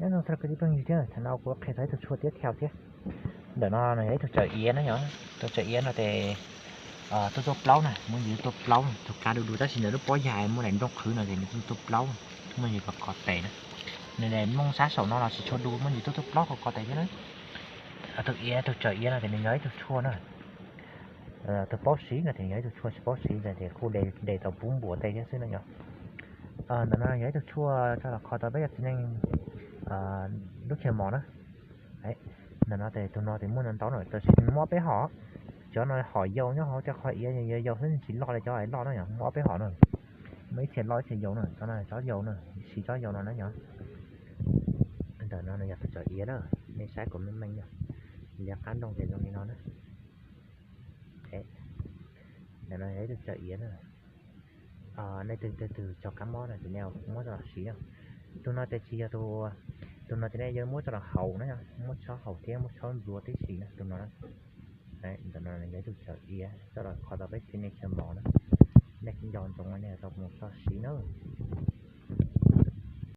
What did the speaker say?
Nyob zoo txog kwv tij phooj ywg thiab, tam no kuv qhia txog ib tug tshuaj tib thaiv thiab. Ntawm no yog ib tug tsaws iav na yom. Tus tsaws iav no ces tuaj tuaj plaub na, muaj ntsis tuaj plaub, tus kav du du tab sis ntawm lub pob yas muaj daim nplooj qhwv no ces nws tuaj tuaj plaub, muaj ntsis kos kos tes na. Nws daim nplooj sab saum no los tsis tshua du, muaj ntsis tuaj tuaj plaub kos kos tes thiab na. Tus iav, tus tsaws iav no ces nws yog ib tug tshuaj na. Tus paub siv no ces nws yog ib tug tshuaj tsis paub siv ntawd ces kuj de tau pub npuas tej thiab xwb na yom. Ntawm no yog ib tug tshuaj coj los kho tau peb cov txiv neej lub chaw mos na. Ntawm no ces tus no ces muaj ntau ntau na, tab sis muaj ob peb hom. Cov no hom yau nyob hauv cov qhov iav yau xwb, tsis loj li cov loj na yom, muaj ob peb hom na. Muaj ib txhia loj ib txhia yau na, cov no tsob yau na, siv tsob yau no na yom. Ntawm no yog tus tsaws iav na, nej saib kom meej meej yom. Liab qab nplooj ces zoo li no na. Ntawm no yog ib tug tsaws iav na. Nej twg twg twg tso kab mob no ces nej muab coj los siv na. Tus no ces tsis yog tus, tus no ces nej yuav muab coj los haus na, muab tshob haus thiab muab tshob ntxuav tib si na tus no. Ntawm no yog ib tug tsaws iav coj los kho tau peb txiv neej chaw mos na. Nej nco ntsoov nej tau mus txoj siv na.